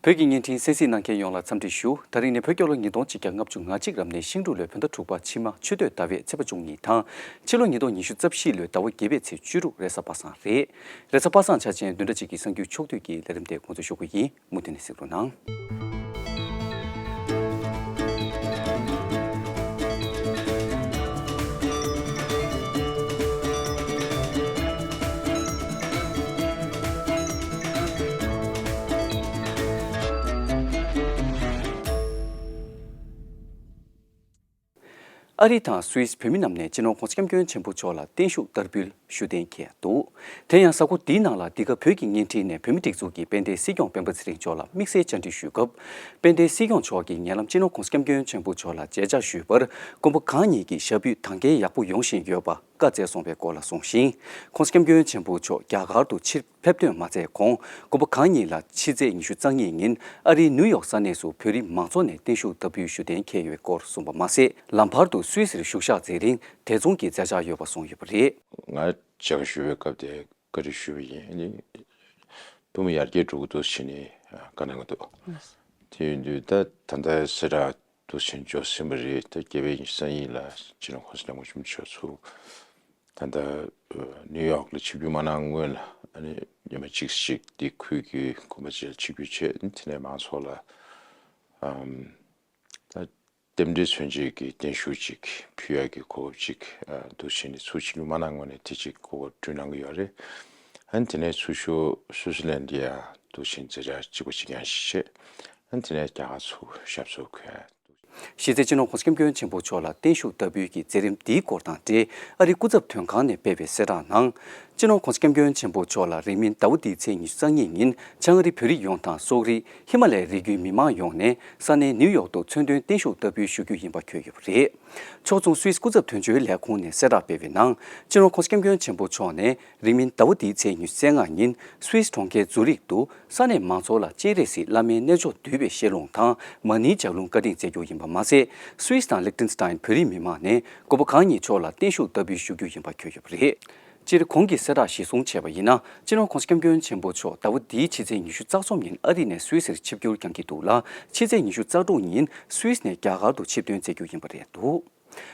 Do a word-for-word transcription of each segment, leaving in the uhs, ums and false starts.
བོད་ཀྱི་བརྙན་འཕྲིན་གསན་གཟིགས་གནང་མཁན་ཡོངས་ལ་འཚམས་འདྲི་ཞུ། ད་རིང་ནི་བོད་རྒྱལ་ལོ་ཉིས་སྟོང་ཆིག་བརྒྱ་ལྔ་བཅུ་ང་གཅིག་རབ་གནས་ཤིང་འབྲུག་ལོའི་བོད་ཟླ་དྲུག་པ་ཕྱི་མ་ཆུ་སྟོད་ཟླ་བའི་ཚེས་པ་བཅུ་གཉིས་དང་། ཕྱི་ལོ་ཉིས་སྟོང་ཉི་ཤུ་རྩ་བཞི་ལོའི་ཟླ་བ་བརྒྱད་པའི་ཚེས་བཅུ་དྲུག་རེས་གཟའ་པ་སངས་རེད། རེས་གཟའ་པ་སངས་འཆར་ཅན་བདུན་ཕྲག་གཅིག་གི་གསར་འགྱུར་ཕྱོགས་བསྡུས་ཀྱི་ལས་རིམ་དེ་འགོ་འཛུགས་ཞུ་གི་ཡིན། མུ་མཐུད་ནས་གཟིགས་རོགས་གནང་། ཨ་རི་དང་སུད་སི་བོད་མི་རྣམས་ནས་སྤྱི་ནོར་༸གོང་ས་༸སྐྱབས་མགོན་ཆེན་པོ་མཆོག་ལ་བརྟན་བཞུགས་བསྟར་འབུལ་ཞུ་གཏན་འཁེལ་འདུག་དེ་ཡང་གཟའ་འཁོར་འདིའི་ནང་ལ་འདི་ག་བོད་ཀྱི་བརྙན་འཕྲིན་ནས་བོད་མིའི་སྒྲིག་འཛུགས་ཀྱི་དཔལ་ལྡན་སྲིད་སྐྱོང་སྤེན་པ་ཚེ་རིང་མཆོག་ལ་དམིགས་བསལ་བཅར་འདྲི་ཞུས་སྐབས། དཔལ་ལྡན་སྲིད་སྐྱོང་མཆོག་གིས་ཉེ་ལམ་སྤྱི་ནོར་༸གོང་ས་༸སྐྱབས་མགོན་ཆེན་པོ་མཆོག་ལ་མཇལ་བཅར་ཞུས་པར། མགོན་པོ་གང་ཉིད་ཀྱི་ཞབས་པུས་དང་འགལ་ཡག་པོ་ཡོང་བཞིན་ཡོད་པ་བཀའ་སྩལ་སོང་བའི་སྐོར་ལ་གསུངས་ཤིང་། ༸གོང་ས་༸སྐྱབས་མགོན་ཆེན་པོ་མཆོག་རྒྱ་གར་དུ་ཕྱིར་ཕེབས་ཐོན་མ་མཛད་གོང་། མགོན་པོ་གང་ཉིད་ལ་ཕྱི་ཚེས་ཉི་ཤུ་རྩ་གཉིས་ཉིན་ཨ་རིའི་ནིའུ་ཡོག་ས་གནས་སུ་བོད་རིགས་མང་ཚོགས་ནས་བརྟན་བཞུགས་བསྟར་འབུལ་ཞུ་གཏན་འཁེལ་ཡོད་སྐོར་གསུངས་པ་མ་ཟད། ལམ་བར་དུ་སུད་སིར་བཞུགས་ཞག་མཛད་རིང་དེ་མཚུངས་ཀྱི་མཛད་འཆར་ཡོད་པ་གསུངས་ཡོད་པ་རེད། ང་མཇལ་ཁ་ཞུ་བའི་སྐབས་དེ་བཀའ་འདྲི་ཞུས་པ་ཡིན། ཨ་ནི་བུ་མོ་ཡར་རྒྱས་འགྲོ་གི་འདུག་ཟེར་ནས་བཀའ་གནང་གི་འདུག་དེ་ཡིན་དུས་ད་ད་ལྟ་གསལ་བསྒྲགས་འདུག་ཟེར་འབྱོར་ཟིན་པ་རེད། ད་བརྒྱད་པའི་ཉི་ཤུ་རྩ་གཉིས་ལ་སྤྱི་ནོར་༸གོང་ས་༸སྐྱབས་མགོན་ཆེན་པོ་མཆོག་ཚུར་ད་ལྟ་ནིའུ་ཡོག་ལ་ཆིབས་བསྒྱུར་མ་གནང་སྔོན་ལ། ཨ་ནི་ཉི་མ་གཅིག་ཞིག་འདི་ཁུལ་གྱི་དགོན་པ་ཅིག་ལ་ཆིབས་བསྒྱུར་བྱས། དེ་ནས་མང་ཚོགས་ལ་ཨམ་ད་རྟེན་འབྲེལ་མཚོན་བྱེད་ཀྱི་བརྟན་བཞུགས་ཅིག་ཕུལ་ཡག་གི་གོ་སྐབས་ཅིག་ཨ་འདུག་བྱས་ནས་ཚུར་ཆིབས་བསྒྱུར་མ་གནང་སྔོན་ནས་དེ་ཅིག་གོ་སྐབས་བསྐྲུན་གནང་གི་ཡོད་རེད། ཨ་ནི་དེ་ནས་ཚུར་ཤོག་སུའུ་ཙི་ལན་ཌི་ཡ་འདུག་བྱས་ནས་མཛད་འཆར་གཅིག་པ་གཅིག་རྐྱང་ཞིག་བྱས། ཨ་ནི་དེ་ནས་རྒྱ་གར་ཚུར་ཞབས་སོར་འཁོད། གཞི་རྩའི་སྤྱི་ནོར་༸གོང་ས་༸སྐྱབས་མགོན་ཆེན་པོ་མཆོག་ལ་བརྟན་བཞུགས་བསྟར་འབུལ་གྱི་མཛད་རིམ་འདིའི་སྐོར་དང་འབྲེལ། ཨ་རིའི་སྐུ་ཚབ་དོན་ཁང་ནས་སྤེལ་བའི་གསལ་བསྒྲགས་ནང་། སྤྱི་ནོར་༸གོང་ས་༸སྐྱབས་མགོན་ཆེན་པོ་མཆོག་ལ་རིང་མིན་ཟླ་བ་འདིའི་ཚེས་ཉི་ཤུ་རྩ་གཉིས་ཉིན་བྱང་ཨ་རི་བོད་རིགས་ཡོངས་དང་སོག་རིགས་ཧི་མ་ལའི་རི་རྒྱུད་མི་མང་ཡོངས་ནས་ས་གནས་ནིའུ་ཡོག་ཏུ་མཚན་མཐུན་བརྟན་བཞུགས་བསྟར་འབུལ་ཞུ་རྒྱུ་ཡིན་པ་འཁོད་ཡོད་པ་རེད། ཕྱོགས་མཚུངས་སུད་སི་སྐུ་ཚབ་དོན་གཅོད་ལས་ཁུངས་ནས་གསལ་བསྒྲགས་སྤེལ་བའི་ནང་། སྤྱི་ནོར་༸གོང་ས་༸སྐྱབས་མགོན་ཆེན་པོ་མཆོག་ནས་རིང་མིན་ཟླ་བ་འདིའི་ཚེས་ཉི་ཤུ་རྩ་ལྔ་ཉིན་སུད་སི་གྲོང་ཁྱེར་ཛུ་རིག་ཏུ་ས་གནས་མང་ཚོགས་ལ་སྤྱན་རས་གཟིགས་བླ་མའི་རྣལ་འབྱོར་འདུས་པའི་བཤད་ལུང་དང་མ་ཎིའི་ལྗགས་ལུང་བཀའ་དྲིན་སྩལ་རྒྱུ་ཡིན་པ་མ་ཟད། སུད་སི་དང་ལིག་ཏེན་སི་ཏན་བོད་རིགས་མི་མང་ནས་མགོན་པོ་གང་ཉིད་མཆོག་ལ་བརྟན་བཞུགས་བསྟར་འབུལ་ཞུ་རྒྱུ་ཡིན་པ་འཁོད་ཡོད་པ་རེད། སྤྱིར་གོང་གི་གསལ་བསྒྲགས་གཞིར་བཟུང་བྱས་པ་ཡིན་ན། སྤྱི་ནོར་༸གོང་ས་༸སྐྱབས་མགོན་ཆེན་པོ་མཆོག་ཟླ་བ་འདིའི་ཕྱི་ཚེས་ཉི་ཤུ་རྩ་གསུམ་ཉིན་ཨ་རི་ནས་སུད་སིར་ཆིབས་བསྒྱུར་བསྐྱང་གི་འདུག་ལ། ཕྱི་ཚེས་ཉི་ཤུ་རྩ་དྲུག་ཉིན་སུད་སི་ནས་རྒྱ་གར་དུ་ཆིབས་ཐོན་མཛད་རྒྱུ་ཡིན་པ་རེད་འདུག་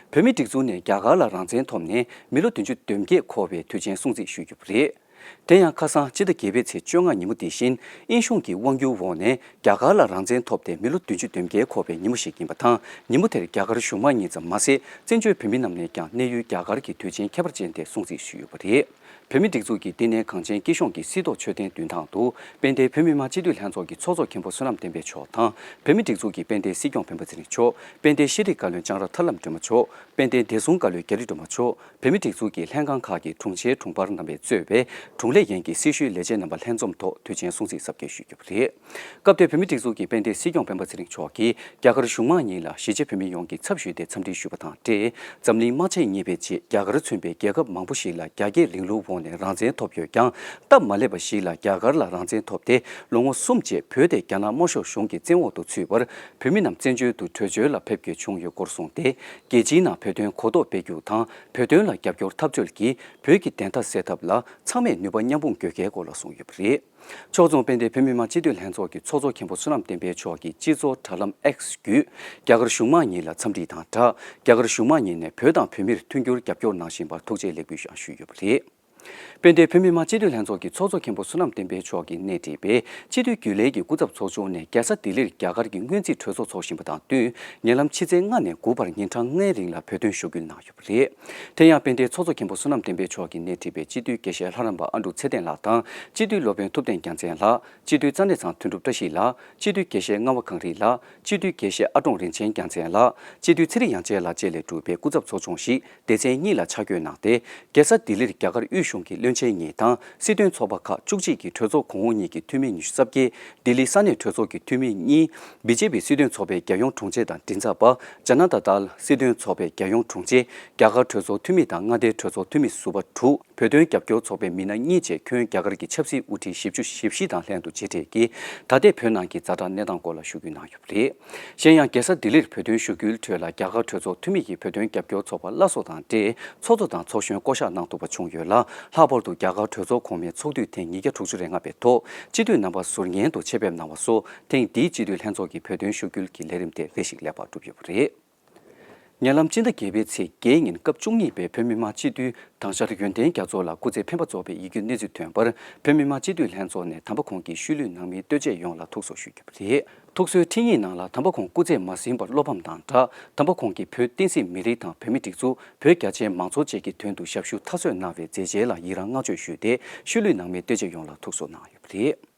བོད་མིའི་སྒྲིག་འཛུགས་ནས་རྒྱ་གར་ལ་རང་བཙན་ཐོབ་ནས་མི་ལོ་བདུན་ཅུ་དོན་བརྒྱད་འཁོར་བའི་དུས་ཆེན་སྲུང་བརྩི་ཞུས་ཡོད་པ་རེད། དེ་ཡང་ཁ་སང་སྤྱི་ཟླ་བརྒྱད་པའི་ཚེས་བཅོ་ལྔ་ཉིན་མོ་འདི་བཞིན་དབྱིན་གཞུང་གི་དབང་སྒྱུར་འོག་ནས་རྒྱ་གར་ལ་རང་བཙན་ཐོབ་སྟེ་མི་ལོ་བདུན་ཅུ་དོན་བརྒྱད་འཁོར་བའི་ཉིན་མོ་ཞིག་ཡིན་པ་དང་། ཉིན་མོ་དེར་རྒྱ་གར་གཞུང་མང་ཉིད་ཙམ་མ་ཟད། བཙན་བྱོལ་བོད་མི་རྣམས་ནས་ཀྱང་གནས་ཡུལ་རྒྱ་གར་གྱི་དུས་ཆེན་ཁྱད་པར་ཅན་དེ་སྲུང་བརྩི་ཞུས་ཡོད་པ་རེད། བོད་མིའི་སྒྲིག་འཛུགས་ཀྱི་བསྟི་གནས་གངས་ཅན་སྐྱིད་གཤོངས་ཀྱི་སྲིད་ཐོག་མཆོད་རྟེན་མདུན་ཐང་དུ་དཔལ་ལྡན་བོད་མི་མང་སྤྱི་འཐུས་ལྷན་ཚོགས་ཀྱི་ཚོགས་གཙོ་མཁན་པོ་བསོད་ནམས་བསྟན་འཕེལ་མཆོག་དང་། བོད་མིའི་སྒྲིག་འཛུགས་ཀྱི་དཔལ་ལྡན་སྲིད་སྐྱོང་སྤེན་པ་ཚེ་རིང་མཆོག་དཔལ་ལྡན་ཤེས་རིག་བཀའ་བློན་ལྕང་ར་ཐར་ལམ་སྒྲོལ་མ་མཆོག་དཔལ་ལྡན་བདེ་སྲུང་བཀའ་བློན་རྒྱ་རི་སྒྲོལ་མ་མཆོག་བོད་མིའི་སྒྲིག་འཛུགས་ཀྱི་ལྷན་ཁང་ཁག་གི་དྲུང་ཆེ་དྲུང་འཕར་རྣམ་པས་གཙོས་པའི་དྲུང་ལས་ཡན་གྱི་སྲི་ཞུའི་ལས་བྱེད་རྣམ་པ་ལྷན་འཛོམས་ཐོག་དུས་ཆེན་སྲུང་བརྩི་གཟབ་རྒྱས་ཞུས་ཡོད་པ་རེད། སྐབས་དེར་བོད་མིའི་སྒྲིག་འཛུགས་ཀྱི་དཔལ་ལྡན་སྲིད་སྐྱོང་སྤེན་པ་ཚེ་རིང་མཆོག་གིས་རྒྱ་གར་གཞུང་མང་གཉིས་ལ་གཞིས་བྱེས་བོད་མི་ཡོངས་ཀྱི་ཚབ་ཞུས་ཏེ་འཚམས་འདྲི་ཞུས་པ་དང་འབྲེལ། འཛམ་གླིང་དམག་ཆེན་གཉིས་པའི་རྗེས་རྒྱ་གར་མཚོན་པའི་རྒྱལ་ཁབ་མང་པོ་ཞིག་ལ་རྒྱ་སྐྱེད་རིང་ལུགས་འོག་ནས་རང་བཙན་ཐོབ་ཡོད་ཀྱང་། སྟབས་མ་ལེགས་པ་ཞིག་ལ་རྒྱ་གར་ལ་རང་བཙན་ཐོབ་སྟེ་ལོ་ངོ་གསུམ་རྗེས་བོད་དེ་རྒྱ་ནག་དམར་ཤོག་གཞུང་གི་བཙན་འོག་ཏུ་ཚུད་པར། བོད་མི་རྣམས་བཙན་བྱོལ་དུ་བྲོས་བྱོལ་ལ་ཕེབས་དགོས་བྱུང་ཡོད་སྐོར་གསུངས་ཏེ། རྒྱལ་སྤྱིའི་ནང་བོད་དོན་གོ་རྟོགས་སྤེལ་རྒྱུ་དང་བོད་དོན་ལ་རྒྱབ་སྐྱོར་འཐབ་རྩོད་ཀྱིས་བོད་ཀྱི་བདེན་མཐའ་གསལ་ཐབས་ལ་ཚང་མས་ནུས་པ་མཉམ་སྤུངས་དགོས་གལ་སྐོར་ལ་གསུངས་ཡོད་པ་རེད། ཕྱོགས་མཚུངས་དཔལ་ལྡན་བོད་མི་མང་སྤྱི་འཐུས་ལྷན་ཚོགས་ཀྱི་ཚོགས་གཙོ་མཁན་པོ་བསོད་ནམས་བསྟན་འཕེལ་མཆོག་གིས་སྤྱི་ཚོགས་དྲ་ལམ་X་བརྒྱུད་རྒྱ་གར་གཞུང་མང་གཉིས་ལ་འཚམས་འདྲི་དང་སྦྲགས། རྒྱ་གར་གཞུང་མང་གཉིས་ནས་བོད་དང་བོད་མིར་མཐུན་འགྱུར་རྒྱབ་སྐྱོར་གནང་བཞིན་པར་ཐུགས་རྗེ་ལེགས་འབུལ་ཞུས་ཡོད་པ་རེད། དཔལ་ལྡན་བོད་མི་མང་སྤྱི་འཐུས་ལྷན་ཚོགས་ཀྱི་ཚོགས་གཙོ་མཁན་པོ་བསོད་ནམས་བསྟན་འཕེལ་མཆོག་གིས་སྣེ་ཁྲིད་པའི་སྤྱི་འཐུས་རྒྱུན་ལས་ཀྱི་སྐུ་ཚབ་ཚོགས་ཆུང་ནས་རྒྱལ་ས་ལྡི་ལིར་རྒྱ་གར་གྱི་སྔོན་རྩིས་གྲོས་ཚོགས་འཚོགས་བཞིན་པ་དང་བསྟུན། ཉེ་ལམ་ཕྱི་ཚེས་ལྔ་ནས་དགུ་བར་ཉིན་གྲངས་ལྔའི་རིང་ལ་བོད་དོན་ཞུ་སྐུལ་གནང་ཡོད་པ་རེད། དེ་ཡང་དཔལ་ལྡན་ཚོགས་གཙོ་མཁན་པོ་བསོད་ནམས་བསྟན་འཕེལ་མཆོག་གིས་སྣེ་ཁྲིད་པའི་སྤྱི་འཐུས་དགེ་བཤེས་ལྷ་རམས་པ་ཨ་འབྲུག་ཚེ་བརྟན་ལགས་དང་། སྤྱི་འཐུས་སློབ་དཔོན་ཐུབ་བསྟན་རྒྱལ་མཚན་ལགས། སྤྱི་འཐུས་རྩ་གནས་ཚང་དོན་གྲུབ་བཀྲ་ཤིས་ལགས། སྤྱི་འཐུས་དགེ་བཤེས་རྔ་བ་གངས་རི་ལགས། སྤྱི་འཐུས་དགེ་བཤེས་ཨ་ཀྲོང་རིན་ཆེན་རྒྱལ་མཚན་ལགས། སྤྱི་འཐུས་ཚེ་རིང་དབྱངས་ཅན་ལགས་བཅས་ལས་གྲུབ་པའི་སྐུ་ཚབ་ཚོགས་ཆུང་ཞིག་སྡེ་ཚན་གཉིས་ལ་ཆ་བགོས་གནང་སྟེ། རྒྱལ་ས་ལྡི་ལིར་རྒྱ་གར་དབུས་གཞུང་གི་བློན་ཆེན་གཉིས་དང་སྲིད་དོན་ཚོགས་པ་ཁག་བཅུ་གཅིག་གི་གྲོས་ཚོགས་གོང་འོག་གཉིས་ཀྱི་འཐུས་མི་ཉི་ཤུ་རྩ་བརྒྱད། ལྡི་ལི་ས་གནས་གྲོས་ཚོགས་ཀྱི་འཐུས་མི་གཉིས། བི་ཇེ་པི་སྲིད་དོན་ཚོགས་པའི་རྒྱལ་ཡོངས་དྲུང་ཆེ་དང་མགྲིན་ཚབ་པ། ཇ་ན་ད་དལ་སྲིད་དོན་ཚོགས་པའི་རྒྱལ་ཡོངས་དྲུང་ཆེ། རྒྱ་གར་གྲོས་ཚོགས་འཐུས་མི་དང་མངའ་སྡེའི་གྲོས་ཚོགས་འཐུས་མི་ཟུར་པ་དྲུག་བོད་དོན་རྒྱབ་སྐྱོར་ཚོགས་པའི་མི་སྣ་གཉིས་བཅས་ཁྱོན་རྒྱ་གར་གྱི་ཆབ་སྲིད་དབུ་ཁྲིད་བཞི་བཅུ་ཞེ་བཞི་དང་ལྷན་དུ་མཇལ་འཕྲད་ཀྱིས། ད་ལྟའི་བོད་ནང་གི་ཛ་དྲག་གནས་སྟངས་སྐོར་ལ་ཞུ་སྐུལ་གནང་ཡོད་པ་རེད། གཞན་ཡང་། རྒྱལ་ས་ལྡི་ལིར་བོད་དོན་ཞུ་སྐུལ་ཁྲོད་ལ་རྒྱ་གར་གྲོས་ཚོགས་འཐུས་མི་ཡིས་བོད་དོན་རྒྱབ་སྐྱོར་ཚོགས་པ་སླར་གསོ་དང་འབྲེལ། ཚོགས་གཙོ་དང་ཚོགས་གཞོན་བསྐོ་གཞག་གནང་ཐུབ་པ་བྱུང་ཡོད་ལ། ལྷག་པར་དུ་རྒྱ་གར་གྲོས་ཚོགས་གོང་མའི་ཚོགས་དུས་ཐེངས་ཉིས་བརྒྱ་དྲུག་ཅུ་རེ་ལྔ་པའི་ཐོག་སྤྱི་འཐུས་རྣམ་པ་ཟུར་ཉན་དུ་ཆེད་ཕེབས་གནང་བ་སོགས་ཐེངས་འདིའི་སྤྱི་འཐུས་ལྷན་ཚོགས་ཀྱི་བོད་དོན་ཞུ་སྐུལ་གྱི་ལས་རིམ་དེ་རེ་ཞིག་ལེགས་པར་གྲུབ་ཡོད་པ་རེད། ཉེ་ལམ་སྤྱི་ཟླ་བརྒྱད་པའི་ཚེས་བརྒྱད་ཉིན་སྐབས་བཅུ་གཉིས་པའི་བོད་མི་མང་སྤྱི་འཐུས་དང་ཤར་ཡོན་ཏན་རྒྱ་མཚོ་ལ་སྐུ་ཚེ་འཕེན་པ་རྫོགས་པའི་ཡིད་སྐྱོའི་གནས་ཚུལ་ཐོན་པར། བོད་མི་མང་སྤྱི་འཐུས་ལྷན་ཚོགས་ནས་དམ་པ་ཁོང་གི་ཤུལ་ལུས་ནང་མིའི་ལྟོས་བཅས་ཡོངས་ལ་ཐུགས་གསོ་ཞུས་ཡོད་པ་རེད། ཐུགས་གསོའི་འཕྲིན་ཡིག་ནང་ལ། དམ་པ་ཁོང་སྐུ་ཚེ་མ་ཟིན་པར་བློ་ཕམ་དང་སྦྲགས། དམ་པ་ཁོང་གིས་བོད་བསྟན་སྲིད་མི་རིགས་དང་བོད་མིའི་སྒྲིག་འཛུགས། བོད་རྒྱ་ཆེའི་མང་གཙོ་བཅས་ཀྱི་དོན་དུ་ཞབས་ཞུ་མཐར་སོན་གནང་བའི་མཛད་རྗེས་ལ་ཡི་རངས་བསྔགས་བརྗོད་ཞུས་ཏེ། ཤུལ་ལུས་ནང་མིའི་ལྟོས་བཅས་ཡོངས་ལ་ཐུགས་གསོ་གནང་ཡོད་པ་རེད།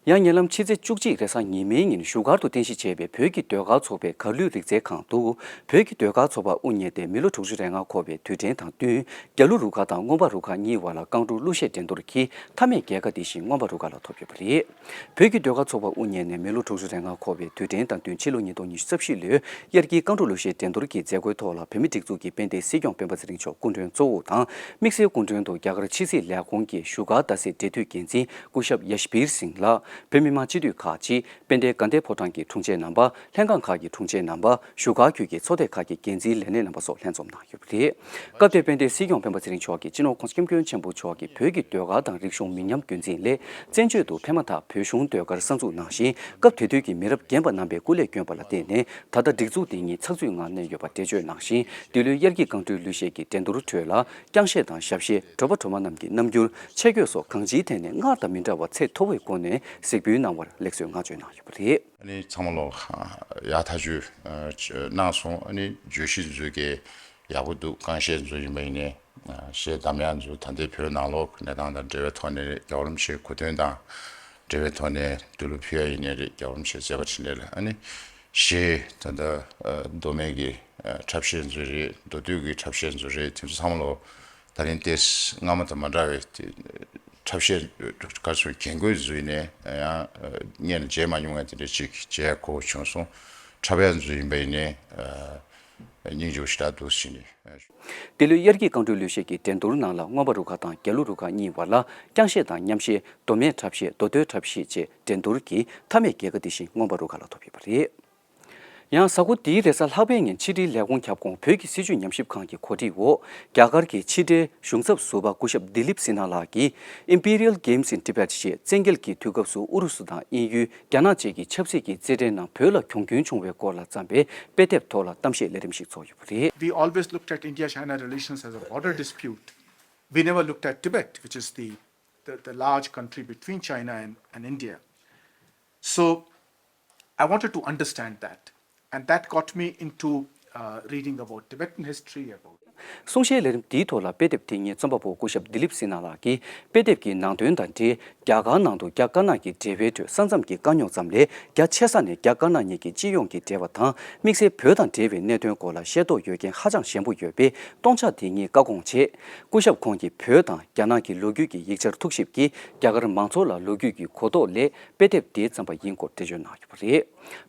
ཡང་ཉེ་ལམ་ཕྱི་ཚེས་བཅུ་གཅིག་རེས་གཟའ་ཉི་མའི་ཉིན་བཞུགས་སྒར་དུ་རྟེན་གཞི་བྱས་པའི་བོད་ཀྱི་ཟློས་གར་ཚོགས་པའི་གར་ལུས་རིག་རྩལ་ཁང་དུ། བོད་ཀྱི་ཟློས་གར་ཚོགས་པ་དབུ་བརྙེས་ཏེ་མི་ལོ་དྲུག་ཅུ་རེ་ལྔ་འཁོར་བའི་དུས་དྲན་དང་བསྟུན། རྒྱ་ལུ་རུ་ཁག་དང་མངོན་པ་རུ་ཁག་གཉིས་བར་ལ་རྐང་བྲོ་གླུ་གཞས་འགྲན་བསྡུར་གྱིས་མཐའ་མའི་རྒྱལ་ཁ་དེ་བཞིན་མངོན་པ་རུ་ཁག་ལ་ཐོབ་ཡོད་པ་རེད། བོད་ཀྱི་ཟློས་གར་ཚོགས་པ་དབུ་བརྙེས་ནས་མི་ལོ་དྲུག་ཅུ་རེ་ལྔ་འཁོར་བའི་དུས་དྲན་དང་བསྟུན། ཕྱི་ལོ་ཉིས་སྟོང་ཉི་ཤུ་རྩ་བཞི་ལོའི་དབྱར་དགུན་རྐང་བྲོ་གླུ་གཞས་འགྲན་བསྡུར་གྱི་མཛད་སྒོའི་ཐོག་ལ། བོད་མིའི་སྒྲིག་འཛུགས་ཀྱི་དཔལ་ལྡན་སྲིད་སྐྱོང་སྤེན་པ་ཚེ་རིང་མཆོག་སྐུ་མགྲོན་གཙོ་བོ་དང་། དམིགས་བསལ་སྐུ་མགྲོན་དུ་རྒྱ་གར་ཕྱི་སྲིད་ལས་ཁུངས་ཀྱི་བཞུགས་སྒར་ཟླ་སྲིད་འབྲེལ་མཐུད་འགན་འཛིན་སྐུ་ཞབས་ཡ་ཤི་བིར་སིང་ལགས། བོད་མི་མང་སྤྱི་འཐུས་ཁག་ཅིག་དཔལ་ལྡན་དགའ་ལྡན་ཕོ་བྲང་གི་དྲུང་ཆེ་རྣམ་པ། ལྷན་ཁང་ཁག་གི་དྲུང་ཆེ་རྣམ་པ། བཞུགས་སྒར་ཁུལ་གྱི་ཚོགས་སྡེ་ཁག་གི་འགན་འཛིན་ལས་སྣེ་རྣམ་པ་སོགས་ལྷན་འཛོམས་གནང་ཡོད་པ་རེད། སྐབས་དེར་དཔལ་ལྡན་སྲིད་སྐྱོང་སྤེན་པ་ཚེ་རིང་མཆོག་གིས་སྤྱི་ནོར་༸གོང་ས་༸སྐྱབས་མགོན་ཆེན་པོ་མཆོག་གིས་བོད་ཀྱི་ཟློས་གར་དང་རིག་གཞུང་མི་ཉམས་རྒྱུན་འཛིན་སླད། བཙན་བྱོལ་དུ་ཕེབས་མ་ཐག་བོད་གཞུང་ཟློས་གར་གསར་འཛུགས་གནང་ཞིང་། སྐབས་དེ་དུས་ཀྱི་མི་རབས་རྒན་པ་རྣམ་པས་སྐུ་ལས་བསྐྱོན་པ་ལ་བརྟེན་ནས། ད་ལྟ་སྒྲིག་འཛུགས་འདི་ཉིད་ཚགས་ཚུད་ངང་གནས་ཡོད་པ་འགྲེལ་བརྗོད་གནང་ཞིང་། འདི་ལོའི་དབྱར་དགུན་རྐང་བྲོའི་གླུ་གཞས་ཀྱི་འགྲན་བསྡུར་ཁྲོད་ལ། རྐྱང་གཞས་དང་ཞབས་གཞས། གྲོགས་པོ་གྲོགས་མོ་རྣམས་ཀྱི་རྣམ་འགྱུར། ཆས་གོས་སོགས་གང་ཅིའི་ཐད་ནས་སྔར་དང་མི་འདྲ་བར་ཚད་མཐོ་བོའི་སྒོ་ནས་གཟིགས་འབུལ་གནང་བར་ལེགས་གསོའི་བསྔགས་བརྗོད་གནང་ཡོད་པ་རེད། ཨ་ནི་ཚང་མ་ལོ་ཡག་ཐག་ཆོད་གནང་སོང་། ཨ་ནི་བརྗོད་གཞི་འཛུལ་གྱི་ཡག་པོ་འདུག་རྐང་གཞས་འཛུལ་ཡིན་པ་ཡིན་ནའི། གཞས་གདམ་ཡག་འཛུལ། ད་ལྟའི་བོད་ནང་ལོགས་གནས་སྟངས་དང་འབྲེལ་བའི་ཐོག་ནས་རྒྱལ་བ་རིན་པོ་ཆེའི་གོ་སྟོན་དང་འབྲེལ་བའི་ཐོག་ནས་འདི་ལོ་ཕུལ་ཡག་ཡིན་ནའི་རེད། རྒྱལ་བ་རིན་པོ་ཆེའི་མཛད་པ་འཕྲིན་ལས་ལ། ཨ་ནི་གཞས་ད་ལྟ་མདོ་སྨད་ཀྱི་འཁྲབ་གཞས་འཛུལ་རེད། མདོ་སྟོད་ཀྱི་འཁྲབ་གཞས་འཛུལ་རེད། དེ་ཚོ་ཚང་མ་ལོ་ད་རིང་ཏེས་སྔ་མ་དང་མ་འདྲ་བའི་དེ་འཁྲབ་གཞས་ག་ཚོད་རྒྱན་གོས་འཛུལ་ནས་ཡང་སྔོན་ལ་མཇལ་མ་མྱོང་བའི་དེ་འདྲ་ཅིག་མཇལ་དགོས་བྱུང་སོང་། འཁྲབ་ཡག་འཛུལ་ཡིན་པ་ཡིན་ནའི་སྙིང་རྗེ་པོ་ཞེ་དྲག་འདུག་ཟེར་ནས། འདི་ལོའི་དབྱར་དགུན་རྐང་བྲོའི་གླུ་གཞས་ཀྱི་འགྲན་བསྡུར་ནང་ལ། མངོན་པ་རུ་ཁག་དང་རྒྱ་ལུ་རུ་ཁག་གཉིས་བར་ལ་རྐྱང་གཞས་དང་མཉམ་གཞས། མདོ་སྨད་འཁྲབ་གཞས། མདོ་སྟོད་འཁྲབ་གཞས་བཅས་འགྲན་བསྡུར་གྱིས་མཐའ་མའི་རྒྱལ་ཁ་དེ་བཞིན་མངོན་པ་རུ་ཁག་ལ་ཐོབ་ཡོད་པ་རེད། ཡང་གཟའ་འཁོར་འདིའི་རེས་གཟའ་ལྷག་པའི་ཉིན་ཕྱི་དྲིལ་ལས་ཁུངས་ཁྱབ་ཁོངས་བོད་ཀྱི་སྲིད་བྱུས་ཉམས་ཞིབ་ཁང་གི་གོ་སྒྲིག་འོག་རྒྱ་གར་གྱི་ཕྱི་འབྲེལ་གཞུང་ཚབ་ཟུར་པ་སྐུ་ཞབས་དི་ལིབ་སི་ན་ལགས་ཀྱིས། Imperial Games in Tibet ཞེས་བཙན་རྒྱལ་གྱི་དུས་སྐབས་སུ་ཨུ་རུ་སུ་དང་དབྱིན་ཡུལ། རྒྱ་ནག་བཅས་ཀྱི་ཆབ་སྲིད་ཀྱི་རྩེད་འགྲན་ནང་བོད་ལ་གྱོང་གུན་བྱུང་བའི་སྐོར་ལ་བརྩམས་པའི་དཔེ་དེབ་ཐོག་ལ་གཏམ་བཤད་ལས་རིམ་ཞིག་ཚོགས་ཡོད་པ་རེད། We always looked at India-China relations as a border dispute. We never looked at Tibet, which is the, the, the large country between China and, and India. So I wanted to understand that. And that got me into uh, reading about Tibetan history, about གསུང་བཤད་ལས་རིམ་འདིའི་ཐོག་ལ་དཔེ་དེབ་དེ་ཉིད་རྩོམ་པ་པོ་སྐུ་ཞབས་དི་ལིབ་སི་ན་ལགས་ཀྱིས། དཔེ་དེབ་ཀྱི་ནང་དོན་དང་འབྲེལ། རྒྱ་གར་ནང་དུ་རྒྱ་དཀར་ནག་གི་འབྲེལ་བའི་ཁྲོད་ས་མཚམས་ཀྱི་དཀའ་རྙོག་ཙམ་ལས། རྒྱ་ཆེ་ས་ནས་རྒྱ་དཀར་ནག་གཉིས་ཀྱི་སྤྱི་ཡོངས་ཀྱི་འབྲེལ་བ་དང་། དམིགས་བསལ་བོད་དང་འབྲེལ་བའི་གནད་དོན་སྐོར་ལ་ཤེས་རྟོགས་ཡོད་མཁན་ཧ་ཅང་ཞན་པོ་ཡོད་པས། སྟོང་ཆ་དེ་ཉིད་བཀའ་དགོངས་བྱས། སྐུ་ཞབས་ཁོང་གིས་བོད་དང་རྒྱ་ནག་གི་ལོ་རྒྱུས་ཀྱི་ཡིག་ཆར་ཐུགས་ཞིབ་ཀྱིས། རྒྱ་གར་མང་ཚོགས་ལ་ལོ་རྒྱུས་ཀྱི་གོ་རྟོགས་སླད། དཔེ་དེབ་དེ་བརྩམས་པ་ཡིན་སྐོར་འགྲེལ་བརྗོད་གནང་ཡོད་པ་རེད།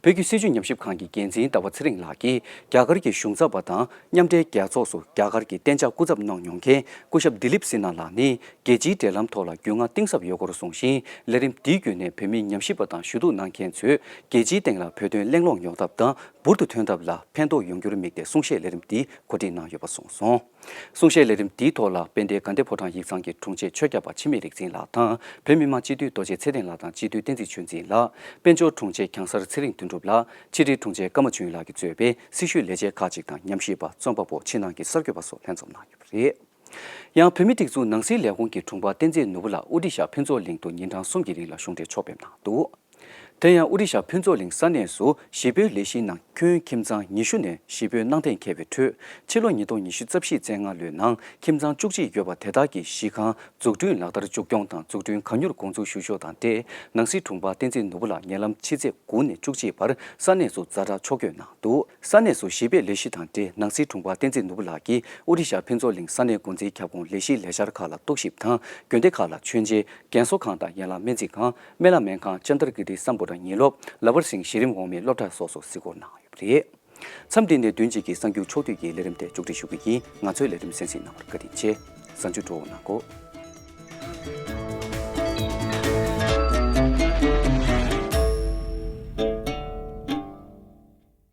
བོད་ཀྱི་སྲིད་བྱུས་ཉམས་ཞིབ་ཁང་གི་འགན་འཛིན་ཟླ་བ་ཚེ་རིང་ལགས་ཀྱིས། རྒྱ་གར་གྱི་གཞུང་ཚབ་པ་དང་མཉམ་འབྲེལ་རྒྱལ་ཚོགས་སུ་རྒྱ་གར་གྱི་གཏན་འཇགས་སྐུ་ཚབ་གནང་མྱོང་མཁན་སྐུ་ཞབས་དི་ལིབ་སི་ན་ལགས་ནི། རྒྱལ་སྤྱིའི་འབྲེལ་ལམ་ཐོག་ལ་རྒྱུས་མངའ་གཏིང་ཟབ་ཡོད་སྐོར་གསུངས་ཤིང་། ལས་རིམ་འདིའི་བརྒྱུད་ནས་བོད་མི་ཉམས་ཞིབ་པ་དང་ཞུ་གཏུག་གནང་མཁན་ཚོས། རྒྱལ་སྤྱིའི་སྟེང་ལ་བོད་དོན་གླེང་སློང་ཡོང་ཐབས་དང་། འབུར་དུ་ཐོན་ཐབས་ལ་ཕན་ཐོགས་ཡོང་རྒྱུར་དམིགས་ཏེ། གསུང་བཤད་ལས་རིམ་འདི་གོ་སྒྲིག་གནང་ཡོད་པ་གསུངས་སོང་། གསུང་བཤད་ལས་རིམ་འདིའི་ཐོག་ལ། དཔལ་ལྡན་དགའ་ལྡན་ཕོ་བྲང་ཡིག་ཚང་གི་དྲུང་ཆེ་ཆོས་སྐྱབས་པ་འཆི་མེད་རིག་འཛིན་ལགས་དང་། བོད་མི་མང་སྤྱི་འཐུས་རྡོ་རྗེ་ཚེ་བརྟན་ལགས་དང་། སྤྱི་འཐུས་བསྟན་འཛིན་ཆོས་འཛིན་ལགས། དཔལ་འབྱོར་དྲུང་ཆེ་ཁྱང་གསར་ཚེ་རིང་དོན་གྲུབ་ལགས། ཕྱི་དྲིལ་དྲུང་ཆེ་ཀརྨ་ཆོས་དབྱིངས་ལགས་ཀྱིས་གཙོས་པའི་སྲི་ཞུའི་ལས་བྱེད་ཁག་ཅིག་དང་། ཉམས་ཞིབ་པ། རྩོམ་པ་པོ། ཕྱི་ནང་གི་གསར་འགོད་པ་སོགས་ལྷན་འཛོམས་གནང་ཡོད་པ་རེད། ཡང་བོད་མིའི་སྒྲིག་འཛུགས་ནང་སྲིད་ལས་ཁུངས་ཀྱི་དྲུང་པ་བསྟན་འཛིན་ནོར་བུ་ལགས་ཨོ་ཌི་ཤ་ཕུན་ཚོགས་གླིང་དུ་ཉིན་གྲངས་གསུམ་གྱི་རིང་ལ་གཞུང་འབྲེལ་ཕྱོགས་ཕེབས་གནང་འདུག་དེ་ཡང་ཨོ་ཌི་ཤ་ཕུན་ཚོགས་གླིང་ས་གནས་སུ་གཞིས་སྤོའི་ལས་གཞིའི་ནང་ཁྱོན་ཁྱིམ་ཚང་ཉི་ཤུ་ནས་གཞིས་སྤོའི་གནང་གཏན་འཁེལ་བའི་ཁྲོད། ཕྱི་ལོ་ཉིས་སྟོང་ཉི་ཤུ་རྩ་བཞི་ཚེས་ལྔ་ལོའི་ནང་ཁྱིམ་ཚང་བཅུ་གཅིག་ཡོད་པ་དེ་དག་གི་གཞིས་ཁང་འཛུགས་སྐྲུན་ལག་བསྟར་མཇུག་སྐྱོང་དང་འཛུགས་སྐྲུན་གང་མྱུར་འགོ་འཛུགས་ཞུ་ཕྱོགས་དང་འབྲེལ། ནང་སྲིད་དྲུང་པ་བསྟན་འཛིན་ནོར་བུ་ལགས་ཉེ་ལམ་ཕྱི་ཚེས་དགུ་ནས་བཅུ་གཅིག་བར་ས་གནས་སུ་ཛ་དྲག་ཕྱོགས་བསྐྱོད་གནང་འདུག་ས་གནས་སུ་གཞིས་སྤོའི་ལས་གཞི་དང་འབྲེལ། ནང་སྲིད་དྲུང་པ་བསྟན་འཛིན་ནོར་བུ་ལགས་ཀྱིས་ཨོ་ཌི་ཤ་ཕུན་ཚོགས་གླིང་ས་གནས་འགོ་འཛིན་ཁྱབ་ཁོངས་ལས་གཞིའི་ལས་འཆར་ཁག་ལ་རྟོག་ཞིབ་དང་། དགོན་སྡེ་ཁག་ལ་མཆོད་མཇལ། རྒན་གསོ་ཁང་དང་ཡན་ལག་སྨན་རྩིས་ཁང་། སྨན་བླ་སྨན་ཁང་། ཅན་དར་ཀིརྟི་སམ་བྷོ་ཊ་ཉིན་སློབ། ལ་བར་སིང་གཞི་རིམ་འོག་མའི་སློབ་གྲྭ་སོགས་སུ་གཟིགས་སྐོར་གནང་ཡོད་པ་རེད། མཚམས་འདི་ནས་བདུན་གཅིག་གི་གསར་འགྱུར་ཕྱོགས་བསྡུས་ཀྱི་ལས་རིམ་དེ་མཇུག་སྒྲིལ་ཞུ་གི་ཡིན། ང་ཚོའི་ལས་རིམ་གསན་གཟིགས་གནང་བར་བཀའ་དྲིན་ཆེ། གཟའ་མཇུག་སྤྲོ་བོ་གནང་གོ།